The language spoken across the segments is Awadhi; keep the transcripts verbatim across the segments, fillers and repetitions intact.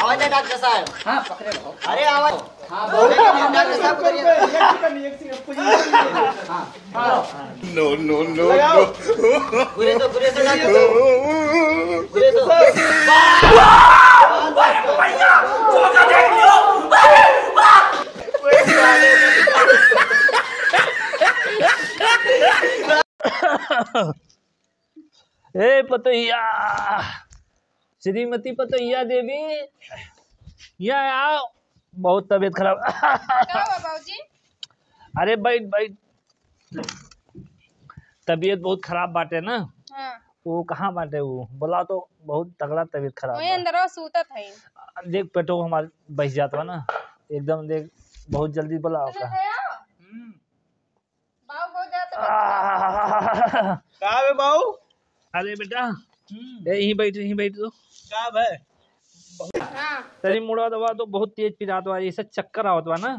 आवाज है डॉक्टर साहब। हाँ, पकड़े रहो। अरे आवाज। हाँ, बोलो। डॉक्टर साहब करिए। हाँ, हाँ। No, no, no, no। घुरे तो, घुरे तो डॉक्टर साहब। घुरे तो। ए पतोहिया, श्रीमती पतोहिया देवी, यहाँ आओ, बहुत तबीयत खराब। का हुआ बाबूजी? अरे बैठ, बैठ। तबीयत बहुत खराब बाटे ना। हाँ। वो कहाँ बाटे वो? बोला तो बहुत तगड़ा तबीयत खराब वही बा। अंदरवा सूतत है। देख पेटो हमार बस जात बा ना, एकदम देख बहुत जल्दी बोला सूतत ओका। है? हम्म। बाऊ हो जात बा। आह। का बे बाऊ? अरे बेटा, हम्म। ए, यहीं बैठ, यहीं बैठ तो। का बे? हाँ। तनी मुड़वा दबा तो बहुत तेज पिरात बा, ऐसे चक्कर आवत बा ना।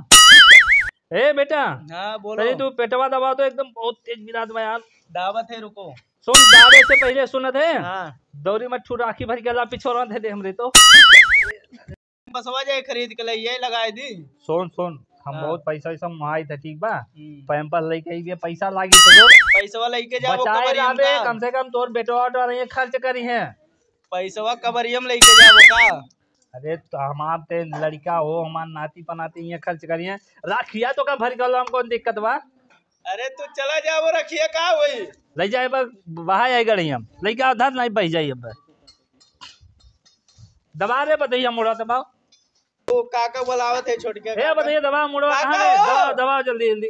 ए बेटा, हाँ, बोलो। तनी तू पेटवा दबा तो एकदम बहुत तेज पिरात बा यार। दावत है, रुको। सुन, दावे से पहले सुनत है। हाँ। दौरी में ठू राखी भर के ला पिछोरा दे दे हमरे तो। बसवा जाए खरीद के लइए लगाए दी। सुन, सुन, हम हाँ। बहुत पैसा वैसा मंगाई था, ठीक बा? हम्म। पैम्पर लेके आई, ये पैसा लागी तो जो पैसवा लेके जाबो बचाए कबरियम लाबे, का? कम से कम तोर बेटवा उटवा रहिए, खर्च करी है। पैसवा कबरियम लेके जाबो का? अरे तो हमार ते लड़का हो, हमार नाती पनाती ये खर्च करी है। राखिया तो का भर गलो, हम कौन दिक्कत बा? अरे तू चला जाबो, रखिया का होई? ले जाए बा, बहाए आई गड़ी हम। लेके आओ, धर नहीं बह जाई अब। दबा रे पतोहिया, मुड़वा दबाओ। ओ काका बुलावत है छोटके ए काका। पतोहिया, दबा मुड़वा, काका कहाँ है? हो? दबाओ, दबाओ जल्दी, जल्दी।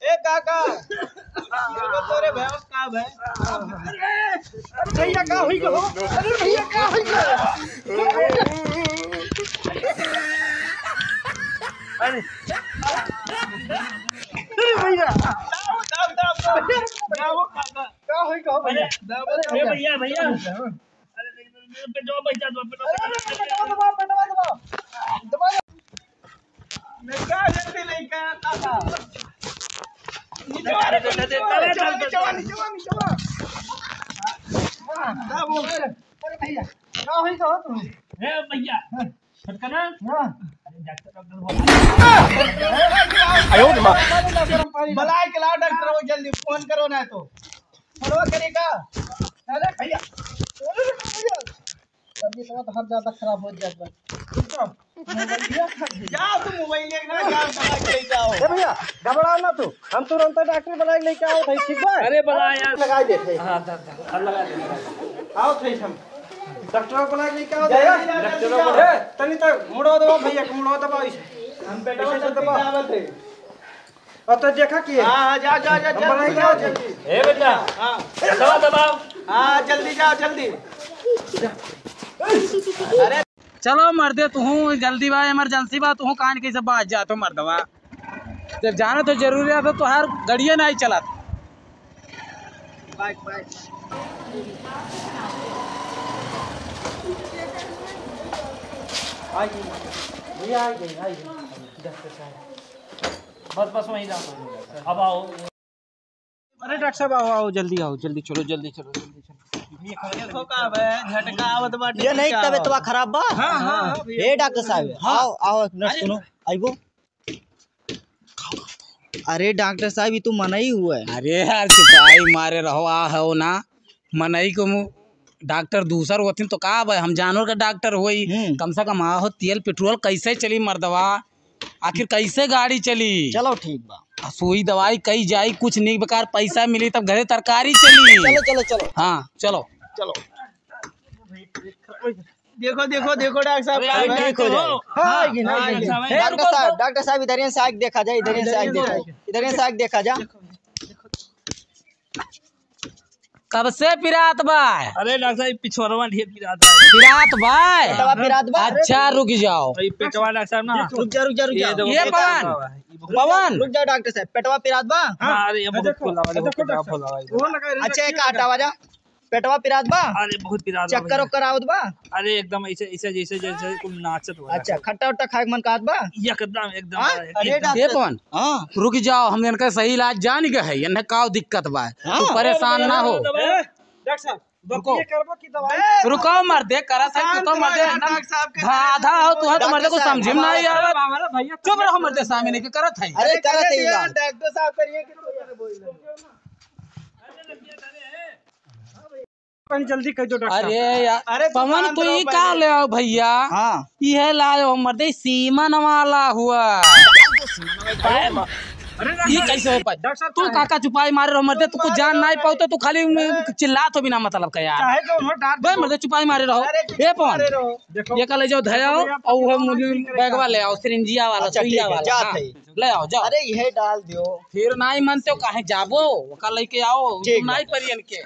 ए काका, ये तो तोरे भैंस का है? अरे भैया, का हुई गो? अरे भैया, का हुई गो? अरे, अरे भैया। दाबो, दाबो, दाबो। दाबो काका। का हुई गो भैया? अरे, दाबो, अरे दाबो। भैया, भैया। अरे, पेटवा बैठा दो, पेटवा अरे, बैठा दो। पेटवा दबा, पेटवा दबा। दबा दो। लइका, जल्दी लइका, काका। नीचवा, अरे, दे, दे, दे, नीचवा, दे, दे, नीचवा, दे। नीचवा, नीचवा। हाँ, का बोल रहे? अरे भैया, का होई, का हो तुम्हें? ए भैया, हाँ। छोटका ना? हाँ। अरे, डॉक्टर, डॉक्टर हो। आयो रे माँ। बुलाए के लाओ डॉक्टर को जल्दी, फोन करो ना तो। फोनवा करे का? अरे भैया, अरे भैया, तबीयत तो हर ज्यादा खराब हो जात बा। रुको, मोबाइलिया खा गई। जाओ तू मोबाइलिया ना, जाओ दवाई ले जाओ। ए भैया, घबराओ ना तू, हम तुरंत डॉक्टर बुलाए लेके आओ भाई, ठीक बा? अरे बुला यार। लगा देते हैं। हाँ, दा, दा, दा, लगा दे, लगा दे। आओ थे हम। डॉक्टर को बुलाए लेके आओ जल्दी भैया। जा, जल्दी डॉक्टर जा। को ए, तनी तो मुड़वा दबाओ भैया, मुड़वा दबाओ इसे। हम पेटवा इसे जल्दी दबाओ। दावत है। और तो देखा कि हाँ, हाँ, जा, जा, जा, हम जल्दी बनाई जा, जाओ जल्दी। ए बेटा, हाँ। दबाओ, दबाओ। हाँ, जल्दी जाओ, जल्दी। अरे। चलो मर्दे, तुहूँ जल्दी बा, इमरजेंसी बा, तुहूँ कान के सब बाज जात हो मर्दवा। जब जाना तो जरूरी है, तो तोहार गड़िया नहीं चलत। बाइक, बाइक। आ गई, भैया आ गई, आ गई। डॉक्टर साहब। बस, बस वहीं जाओ। अब आओ। अरे डॉक्टर साहब, आओ, आओ, जल्दी आओ, जल्दी चलो, जल्दी चलो, जल्दी चलो। देखो का बे, झटका आवत बाटे, ये नहीं, क्या तबीयत हो? खराब बा? हाँ, हाँ, हाँ, भैया। ए डॉक्टर साहब, हाँ। आओ, आओ, नर्स अरे। सुनो, आइबो। अरे डॉक्टर साहब, ये तो मनई हुआ है। अरे यार, सिपाही मारे रहो, आ हो ना, मनई को मु-, डॉक्टर दूसर होथिन तो का बा, हम जानवर का डॉक्टर होई, हम्म। कम से कम आहो, तेल पेट्रोल कैसे चली मर्दवा? आखिर कैसे गाड़ी चली? चलो ठीक बा। आ सुई दवाई कई जाई, कुछ नहीं बेकार पैसा मिली तब घरे तरकारी चली। चलो, चलो, चलो। हाँ, चलो। चलो। देखो, देखो, देखो डॉक्टर साहब, अरे, का अरे, है? ठीक हो जाए। हाँ, हाँ, ये नहीं, हाँ, नहीं। हाँ, डॉक्टर रुको, साहब, रुको। डॉक्टर साहब, इधर से आके देखा जाए, इधर से आके देखा जाए, इधर से आके देखा जाए। कब से पिरात बा? अरे डॉक्टर साहब, पिछोरवा ढेर पिरात बा। पिरात बा? पेटवा पिरात बा? अच्छा, रुक जाओ। अरे पेटवा डॉक्टर साहब ना। रुक जा, रुक जा, रुक जा। ये देखो, ये पेटवा पवन। पिरात बा। पवन। रुक जाओ डॉक्टर साहब, पेटवा पिरात बा? हाँ, अरे ये बहुत देखो, फूला बा, देखो, देखो, पेटवा डॉक्टर। फूला बा। वो लगा, अच्छा, एक हटावा जा। पेटवा पिरात बा? अरे, बहुत पिरात बा चक्कर भैया। ओक्कर आवत बा? अरे, एकदम ऐसे, ऐसे जैसे, जैसे कुल नाचत हुआ अच्छा, है। खट्टा उट्टा खाए के मन कहत बा? एकदम, एकदम, हाँ? एकदम। अरे, ये डॉक्टर। कौन? हाँ। रुक जाओ, हम इनका सही इलाज जान गए हैं, इन्हें का दिक्कत बा। हाँ। तू परेशान ना हो। ए, डॉक्टर साहब, रुको। बतिये करबो कि दवाई? रुको मर्दे, करा सही, तू तो मर्दे शांत रहो, एकदम डॉक्टर साहब के आधा हो, तू है तो मर्दे को डॉक्टर साहब, समझे में नहीं हमारा आवत। हमारा भैया चुप रहो मर्दे, सामने के करत है। अरे, करत है इलाज। डॉक्टर साहब करिए कि तू कहीं जल्दी कर दो डॉक्टर साहब। अरे यार, अरे पवन, दुकान तू पर ई बैठे। का ले आओ भैया? हाँ। ई है लाओ मर्दे, सीमन वाला हुआ। अरे डॉक्टर ई कैसे हो पाए? डॉक्टर साहब, तू काहे? काका चुपाई मारे रहो मर्दे, तू कुछ जान नहीं पाओ तो तू खाली चिल्लात हो बिना मतलब का यार। चाहे जो हो डांट बे दो। मर्दे चुपाई मारे रहो। अरे ए पवन, मारे रहो। देखो। ये का ले जाओ धयाओ भैया, और वो आप मुझे ठीक बैगवा रखा। ले आओ, सिरिंजिया वाला, अच्छा, सुइया ठीक है, वाला, जात हाँ। है। ले आओ, जाओ। अरे, यह डाल दियो। फिर नाई मानते हो, काहे जाबो? ओका लेके आओ, ठीक तुम बा। नाई परियन के।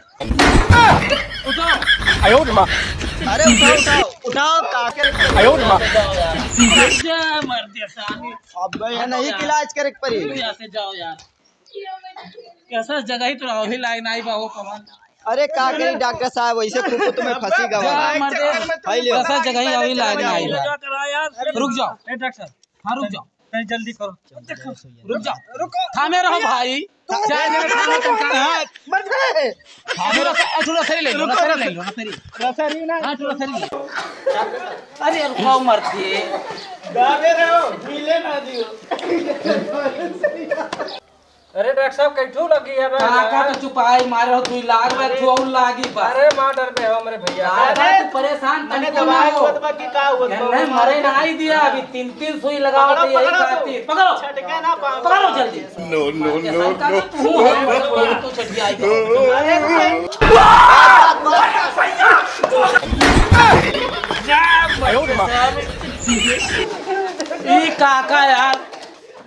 उठाओ। आयो रे माँ। अरे, उठाओ, उठाओ, उठाओ, काके। आयो रे माँ। जा मर दे सामी। अब यह नहीं जाओ यार। इलाज करे के पड़ी। तू यहाँ से जाओ यार। कैसा जगह ही तो रहो ही लाइन आई बा हो पवन। अरे, का करी डॉक्टर साहब, वैसे खूब तुम्हें फंसी गवा जा है। मर दे। है लियो। कैसा जगह ही अभी लाइन आई बा। रुक जाओ। ए डॉक्टर साहब, हाँ, रुक जाओ। तनी जल्दी करो। रुक जाओ। रुको। थामे रहो भाई। तो चार जने थामे तो कहाँ? मर गए। थामे रहो, ए, थोड़ा सही ले लो, रुको, सही ले लो, सही। रसरी ना। हाँ, थोड़ा सही ले लो। अरे, रुको, मर गए। दाबे रहो, हिले ना दियो। अरे डॉक्टर साहब, कैठू लगी है बे? काका तो चुपाई मारे हो, तू लाग बे, अरे, तू और लागी बस। अरे मार डर बे हो हमरे भैया। काका अरे, तू परेशान मने तनिको ना दवाई हो। होत बा कि का होत बा? नहीं, मरे ना ही दिया अभी, तीन तीन सुई लगावत पकड़ो, है यही पकड़ो तू। खातिर। पकड़ो। छटके ना पाओ। पकड़ो जल्दी। No, no, no, काका no। तू हो, तू छटकी आई। अरे, ई काका यार,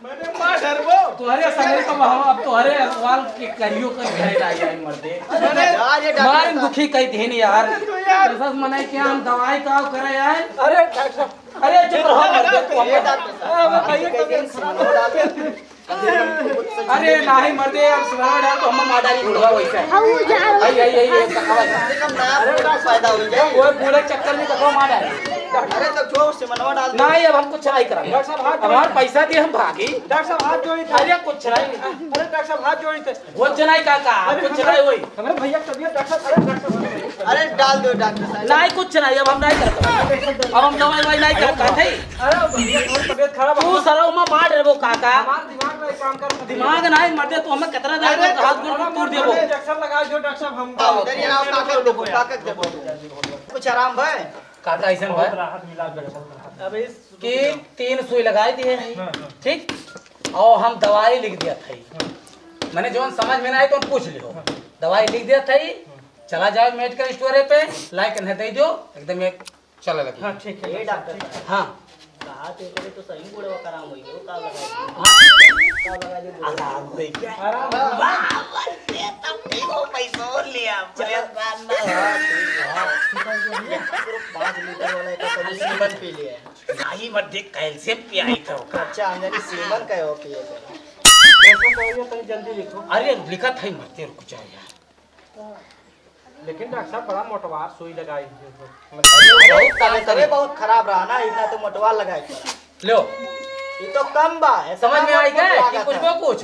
मने मार डरबो। तोहरे संगे तो हम अब तोहरे सवाल के करियो कर घरे लाई आई मर्दे। अरे यार, ये डॉक्टर मार साहब। दुखी कई दिन यार। अरे तो यार। ऐसा मने क्या हम दवाई का करे आए? अरे डॉक्टर साहब। अरे चुप रहो मर्दे तू। ये डॉक्टर साहब। अरे भैया, तबीयत खराब हो रहा है। अरे नाही मर्दे, अब सुनावा डाल तो हम मार डाली बुढ़वा वैसे। आई, आई, आई, आई, कम से कम नया बूढ़ा पैदा हो जाए। वो बूढ़े चक्कर में कखो मार डाली। अरे तो जो सिमनवा डाल दे। नाही, अब हम कुछ नहीं करेंगे। डॉक्टर साहब, हाथ अब हमारे पैसा दिए, हम भागी। डॉक्टर साहब, हाथ जोड़ी थे। अरे कुछ नहीं। अरे डॉक्टर साहब, हाथ जोड़ी थे। कुछ नहीं काका, अरे कुछ नहीं होई। हमारे भैया की तबीयत डॉक्टर साहब, अरे डॉक्टर साहब। अरे डाल दो डॉक्टर साहब। नहीं कुछ नहीं, अब हम नहीं करते। अब हम दवाई ववाई नहीं करते थे। अरे भैया, हमारी तबीयत खराब है। तू सरवा मार रे वो काका। हमारे दिमाग में काम कर। दिमाग नहीं मर्दे, तू हमें कितना देर अरे तक हाथ गोड़ तोड़ देबो। इंजेक्शन लगा दो डॉक्टर साहब, हम आओ, इधर ये आओ, काका को देखो, काका को देखो। कुछ आराम भाई? काका ऐसन बहुत भाई राहत मिला डॉक्टर साहब। अब इस कि तीन सुई लगाई दिए, हाँ, हाँ। ठीक, और हम दवाई लिख दिया था। हाँ। मैंने जौन समझ में ना आए तो पूछ लियो। हाँ। दवाई लिख दिया था, हाँ। चला जाओ मेडिकल स्टोर पे, ला के नहीं दे दो, एकदम ये चले लगी। हाँ, ठीक है, ये डॉक्टर साहब। हाँ। कहा तो करे तो सही बुढ़वा कराम होई, वो का लगा दे? हाँ? का लगा दे बुढ़वा? आराम दे क्या? आराम। वाह, वाह, ये तो ठीक हो, पैसो लिया, परेशान ना हो। हाँ, ठीक है, ये सिर्फ पाँच लीटर वाला एक तो सीमन पी लिया। नाही मत देख, कैल्शियम पियाई था ओका। अच्छा, हम जानी सीमन का हो पिए थे। देखो, तो ये तनी जल्दी लिखो। अरे, लिखा था ही मत, रुक जाओ यार। लेकिन डॉक्टर साहब, बड़ा मोटवा सुई लगाई है। अरे, बहुत खराब रहा ना, इतना तो मोटवा लगाई पड़ा। लो। ये तो कम बा, समझ में आई क्या? कुछ बा कुछ?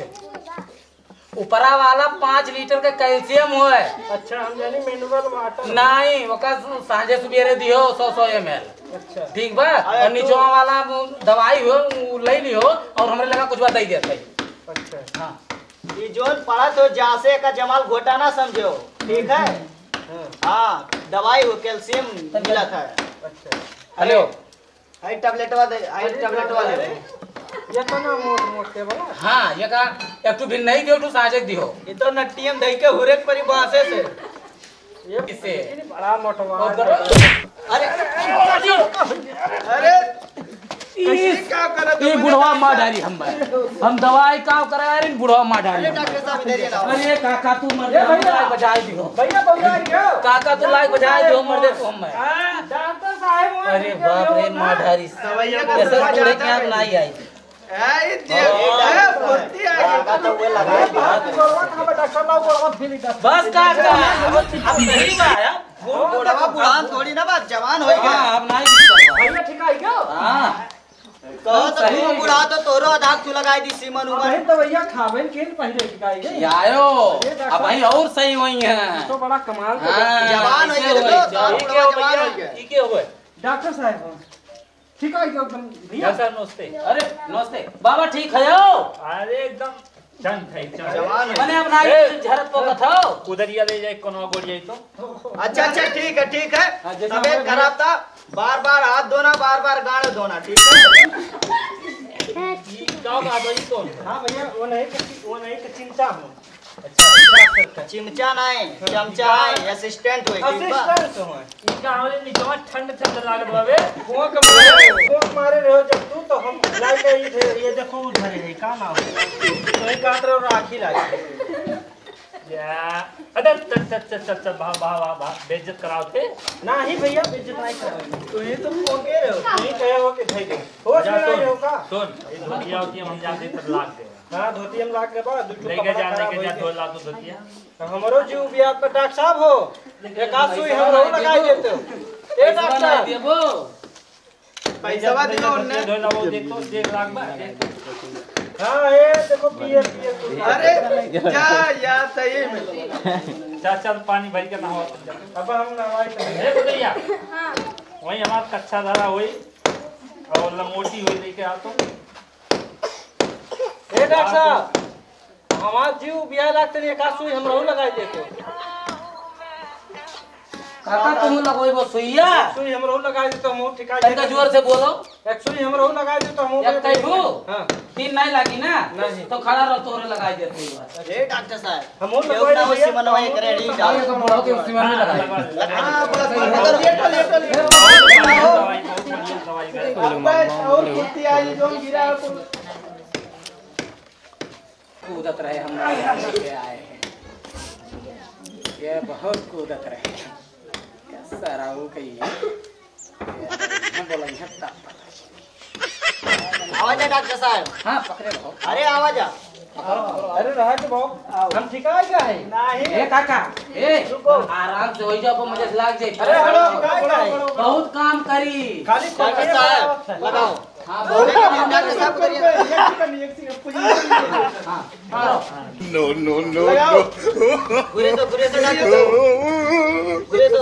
ऊपरा वाला पाँच लीटर का कैल्शियम होए। अच्छा, हम जानी मिनरल वाटर। नहीं, ओका सांझे सुबेरे दियो सौ सौ एम एल। अच्छा। ठीक बा? और निचवा वाला दवाई हो, उ ले लियो और हमरे लगा कुछ बात दे देत है। अच्छा। हाँ। ई जोन पड़त हो, जासे का जमाल घोटा ना समझो, ठीक है? हाँ। हाँ, दवाई हो, कैल्शियम मिलत है। अच्छा। हेलो। हाई टैबलेटवा दे, हाई अरे टैबलेटवा दे। अरे, ये तो ना मोट मोट के बा। हाँ, ये का एक ठो भी नहीं दियो, ठो साजे दियो। ये तो नट्टियम धई के हुरे के परी बांसे से। ये किसे? लेकिन बड़ा मोटवा। बहुत बड़ा। अरे, अरे, कैसे इस, का करत ये हो? बुढ़वा मार डाली हम भाई। हम दवाई का करा यार, इन बुढ़वा मार डाली अरे, हम। डॉक्टर साहब, इधर ये लाओ। अरे काका, तू मर ए, जा, भैया। लाग बजाए दियो। भैया, बबुआ, क्या? काका, तू लाग बजाए दियो, मर दे तू हम। हाँ, डॉक्टर साहब, वो अरे बाप रे, मार डाली। दवाइयाँ तो ऐसा बूढ़े के यहाँ नहीं आई। ए, ये जे, ए, फुर्ती आ गई। लगा तो वो लगा दिया। गोड़वा कहाँ बा, डॉक्टर साहब? गोड़वा फिर इधर। बस काका, अब, अब सही बा यार। गोड़वा बुढ़ान थोड़ी ना बा, जवान हो गया। हाँ, अब नहीं दिक्कत बा। भैया ठीक है क्या? हाँ। कहो तो सही तू है। बुढ़ा तो तोरो आधा तू लगाई दी सीमन अब उमन। नहीं तो भैया खाबे के न पहले ठीक है क्या? आयो, ये अब डॉक्टर भाई और सही हुई हैं। तो बड़ा कमाल का हाँ, जवान हो ऐसे गए हुई तो, हैं। दांत ये बुढ़वा क्या हो जवान भैया? हो गए। ये क्या हुआ? डॉक्टर साहब, ठीक है एकदम भैया। डॉक्टर साहब, नमस्ते। अरे, नमस्ते। बाबा, ठीक है हो? अरे, एकदम चंद है, चंद। जवान है। मने अब ना ए! झरत तो कथो। कुदरिया ले जाए, कोनो गोड़िया तो। अच्छा, अच्छा, ठीक है, ठीक है। हाँ, जैसे तबीयत हमारे खराब था, बार-बार हाथ धोना, बार-बार गाड़ धोना, ठीक है? ये क्या बात है, ये कौन है? हाँ भैया, वो नहीं कि, वो नहीं कि चिमचा हूँ। अच्छा, अच्छा, अच्छा, अच्छा। चिमचा नहीं, हाँ, चमचा हाँ। है, assistant हुए, ठीक बा? Assistant हुए। इनका हमरे निचवा ठंड ठंड लागत बावे। फूंक मारे, फूंक मारे रहो जब तू, तो हम लाइके ये थे, ये देखो उधर है, का नाम है? तो ही कहत रहो राखी लागे। या, अरे, चल, चल, चल, चल, चल, भाग, भाग, भाग, भाग, बेइज्जत कराओ थे। नाही भैया, बेइज्जत नाही कराओ। तू ही तो फूंके रहो। तू ही कहे हो कि भाई दे। होश जा, में नहीं सुन, हो का? सुन, ये धोतिया होती है, हम जाते तब लाग दे। हाँ, धोती हम लाग के बा, दू ठो लेके कपड़ा जा, खराब लेके हो जा, गया। धो ला तू धोतिया। तो हमरो जीव बिया पर डॉक्टर साहब हो, एक आध सुई हमरो लगाई देते हो। ए डॉक्टर साहब। देबो। पैसा दियो उनने। धो ला, वो देख तो, देख लाग बा, देख। हाँ, ए देखो, पिए, पिए, पिए। अरे, जा यार, सही में। चल, चल, पानी भर के नहाओ। अब हम नहाए चले। ए, भैया। हाँ। वही हमार कच्चा धरा होई और लंगोटी होई, लेके आ तो। ए डॉक्टर साहब, हमार जीव बिया लागत नहीं, का सुई हमरहू लगाई देते। काका, तुम लगोइबो सुइया? सुई हमरहू लगाई देते, हम ठिका तनिका देते। जोर से बोलो। एक सुई हमरहू लगाई देते, हम एक कई ठो? हाँ। तीन नहीं लागी ना? नहीं। तो खड़ा रहो, तोरे लगाई देते हैं बस। ए डॉक्टर साहब, हम और केहू लगवाई ना हो दिया, सीमन तो में हम एक रेडी और डाल। ये तो बड़ा के सीमन में लगाई। हाँ, बस, बस, बस, लेटो, लेटो, लेटो। अब बस और कुर्सी आई, जो गिरा है, कुल कूदत रहे, हम यहाँ से आए हैं। ये बहुत कूदत रहे। ये सराऊ कहीं है। ये बोला, यहाँ तब आवाज है डॉक्टर साहब। हाँ, पकड़े रहो। अरे, आवाज आ। अरे, रहा के बाबू, हम ठिका क्या है? नहीं। ए, काका, ए, रुको। आराम से होई जाओ, मजे से लाग जाए। अरे, हटो, हटो, हटो। बहुत काम करी। खाली डॉक्टर साहब, लगाओ। हाँ, बोलो। डॉक्टर साहब, करिए। एक सेकंड, एक सेकंड, पूरी हाँ, हाँ। No, no, no, लगाओ। No। घुरे तो, घुरे तो, डॉक्टर साहब। घुरे तो।